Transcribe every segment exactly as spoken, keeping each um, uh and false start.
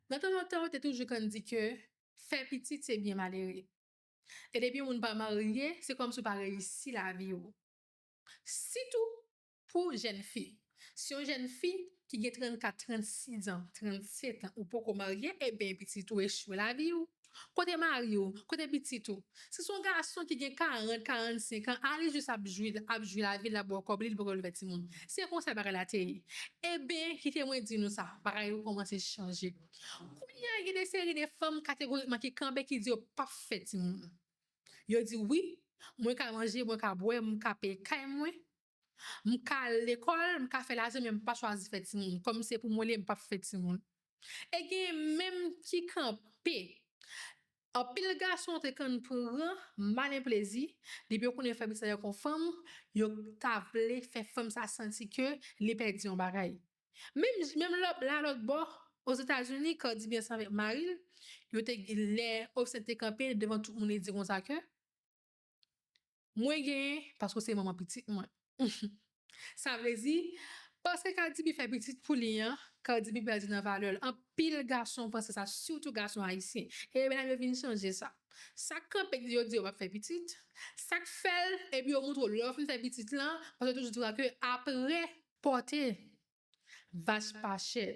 Nan tan lontan, yo te toujou konn di ke fè pitit se byen malere. E depi yon moun pa marye, se kòmsi w pa reyisi lavi w. Sitou pou jèn fi. Si yon jèn fi ki gen trannkat, trannsis an, trannset an, ou poko marye, ebyen pitit ou echwe lavi w. Kote mari w? Kote pitit ou? Si se yon gason ki gen karant, karannsenk an, a li jis ap jwi, ap jwi lavi l, ap bwè kòb li, li poko vle fè timoun. Se konsa bagay la te ye. Ebyen, kite mwen di nou sa, bagay yo kòmanse chanje. Kounye a, gen de seri de fanm kategorikman ki kanpe, ki di yo p ap fè timoun. Yo di, wi, mwen ka manje, mwen ka bwè, m ka peye kay mwen, m ka al lekòl, m ka fè lajan, men m pa chwazi fè timoun. Kòm se pou mwen li ye, m p ap fè timoun. E gen menm ki kanpe. Anpil gason te konn pran malen plezi, depi yo konnen fè pitit avèk yon fanm, yo ta vle fè fanm sa santi ke li pèdi yon bagay. Menm, menm lòt, la lòt bò, Ozetazini, Cardi B ansanm avèk mari l, yo te, lè Offset te kanpe devan tout moun, li di konsa ke, mwen genyen paske w se manman pitit mwen. Sa vle di, paske Cardi B fè pitit pou li an, Cardi B pèdi nan valè l. Anpil gason panse sa, sitou gason ayisyen. E medam yo vin chanje sa. Sa k kanpe yo di yo p ap fè pitit, sa k fè l, epi yo montre w lè w fin fè pitit lan, paske yo toujou di w ke apre pòte, vach pa chè.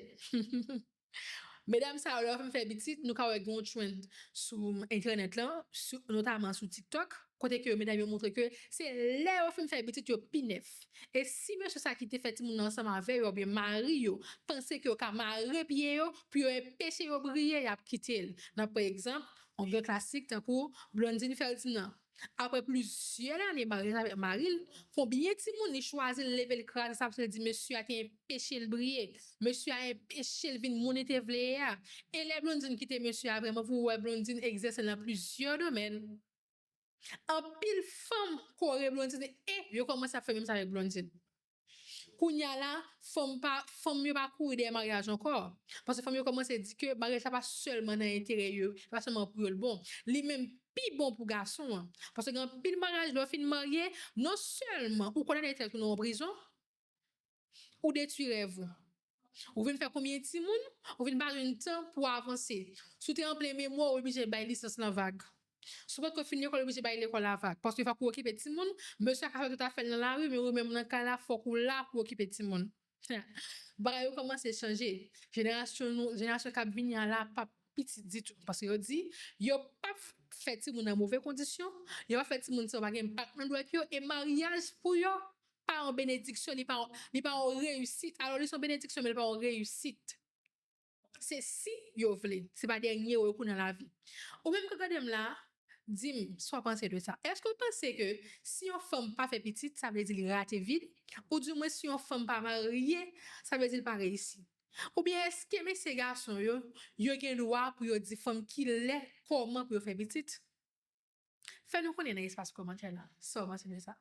Medam sa yo, lè yo fin fè pitit, nou ka wè gen yon trend sou entènèt lan, sou, notaman sou TikTok, kote ke medam yo montre ke se lè yo fin fè pitit yo pi nèf. E si mesye sa ki te fè timoun nan ansanm avè yo, oubyen mari yo, panse ke yo ka mare pye yo pou yo enpeche yo briye, y ap kite l. N ap pran egzanp, yon gran klasik tankou Blondine Ferdinand. Apre plizyè lane maryaj avèk mari l, konbyen timoun li chwazi l leve l kraze, sa vle di mesye a te enpeche l briye, mesye a enpeche l vin moun li te vle ye a. E lè Blondine kite mesye a vrèman, pou w wè Blondine egzèse nan plizyè domèn. Anpil fanm kore Blondine e yo kòmanse ap fè menm sa avèk Blondine. Kounye a la, fanm pa, fanm yo pa kouri dèyè maryaj ankò. Paske fanm yo kòmanse di ke maryaj la pa sèlman nan enterè yo, pa sèlman pou yo l bon. Li menm pi bon pou gason an. Paske gen anpil maryaj, lè w fin marye, non sèlman ou kondane tèt ou nan yon prizon, ou detwi rèv ou. Ou vin fè konbyen timoun, ou vin pa jwenn tan pou avanse. Si w te an plen memwa, ou oblije bay lisans lan vag. Si w potko fin lekòl, ou oblije bay lekòl la vag. Paske fòk ou okipe timoun, mesye a ka fè tout afè l nan lari, men ou menm nan kay la, fòk ou la pou okipe timoun. Bagay yo kòmanse chanje. Jenerasyon nou, jenerasyon k ap vini a la p ap pitit ditou. Paske yo di, yo p ap fè timoun nan move kondisyon, yo p ap fè timoun san yo pa gen pak nan dwèt yo, e maryaj pou yo pa yon benediksyon, li pa yon, li pa yon reyisit. Alò, li se yon benediksyon, men li pa yon reyisit. Se si yo vle, se pa dènye rekou nan lavi. Ou menm k ap gade m la, di m sa w panse de sa. Èske w panse ke si yon fanm pa fè pitit, sa vle di li rate vi l? Ou di mwen si yon fanm pa marye, sa vle di l pa reyisi? Oubyen èske mesye gason yo, yo gen dwa pou yo di fanm kilè, kòman pou yo fè pitit? Fè nou konnen nan espas kòmantè la, sa w panse de sa?